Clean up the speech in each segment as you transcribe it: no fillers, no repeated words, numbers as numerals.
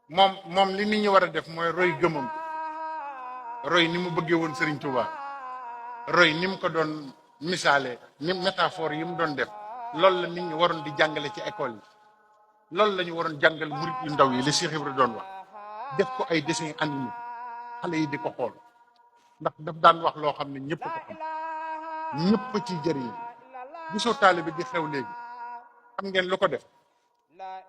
moom li nit ñi war a def mooy roy gëmam roy ni mu bëggee woon Serigne Touba roy ni mu ko doon misaale ni métaphore yi mu doon def loolu la nit ñi waroon di jàngale ci école yi loolu la ñu waroon jàngal murit yu ndaw yi li Cheikh Ibra doon wax def ko ay dessin animé xale yi di ko xool ndax daf daan wax loo xam ne ñëpp ko xam ñëpp ci jëriñ gisoo taalibe di xew léegi xam ngeen lu ko def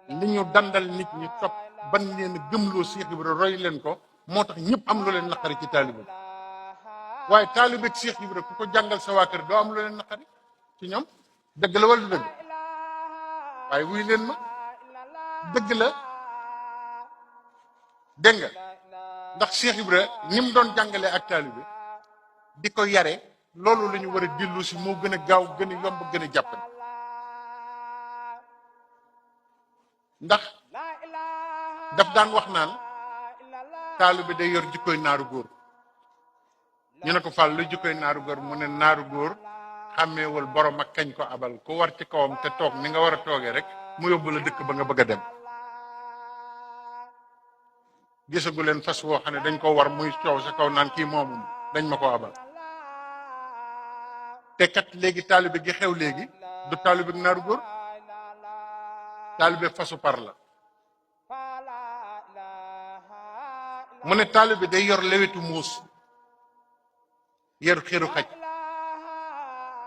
li ñu dandal nit ñi topp ban leen gëmloo Cheikh Ibra roy leen ko moo tax ñëpp am lu leen naqari ci taalibe waaye taalibe ak Cheikh Ibra ku ko jàngal sa waa kër doo am lu leen naqari ci ñoom dëgg la wala du dëgg waaye wuy leen ma dëgg la dégg nga ndax Cheikh Ibra ni mu doon jàngalee ak taalibe di ko yare loolu la ñu war a dellu si moo gën a gaaw gën a yomb gën a jàppale ndax daf daan wax naan taalibe day yor jikkoy naaru góor ñu ne ko fal lu jikkoy naaru góor mu ne naaru góor xàmmeewul borom ak kañ ko abal ku war ci kawam te toog ni nga war a toogee rek mu yóbbu la dëkk ba nga bëgg a dem gisagu leen fas woo xam ne dañ ko war muy coow sa kaw naan kii moomum dañ ma ko abal te kat léegi taalibe gi xew léegi du taalibe gi naaru góor taalibe fasu par la mu ne taalibe day yor lewetu muus yor xiru xaj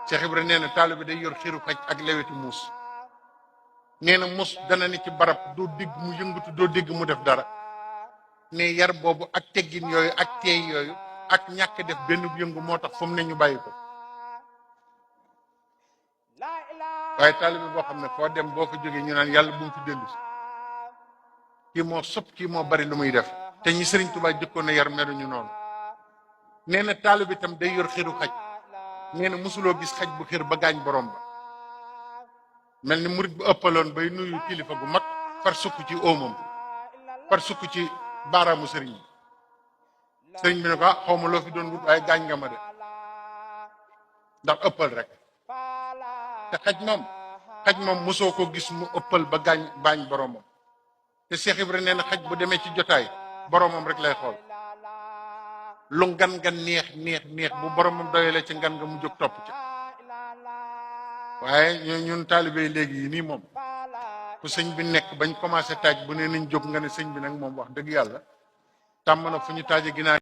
Cheikh Ibra nee na taalibe day yor xiru xaj ak lewetu muus nee na muus dana ne ci barab doo dégg mu yëngatu doo dégg mu def dara ne yar boobu ak teggin yooyu ak teey yooyu ak ñàkk def benn yëngu moo tax fu mu ne ñu bàyyi ko waaye taalibe boo xam ne foo dem boo ko jógee ñu naan yàlla bu mu fi dellu si kii moo sopp kii moo bari lu muy def te ñi Sëriñ Tuubaa jëkkoon a yar meluñu noonu nee na taalibe itam day yor xiru xaj nee na mosuloo gis xaj bu xir ba gaañ borom ba mel ni murit bu ëppaloon bay nuyu kilifa gu mag far sukk ci óomam far sukk ci baaraamu sëriñ bi ne ko xaw ma loo fi doon wut waaye gaañ nga ma de ndax ëppal rek te xaj moom mosoo ko gis mu ëppal ba gaañ boromam te Cheikh Ibra nee na xaj bu demee ci jotaay boromam rek lay xool lu ngan nga neex bu boromam doyale ci ngan nga mu jóg topp ci waaye ñun taalibe léegi yi nii moom fu sëñ bi nekk bañ commencé taaj bu ne nañ jóg nga ne sëñ bi nag moom wax dëgg yàlla tàmm na fu ñu taaje ginnaaw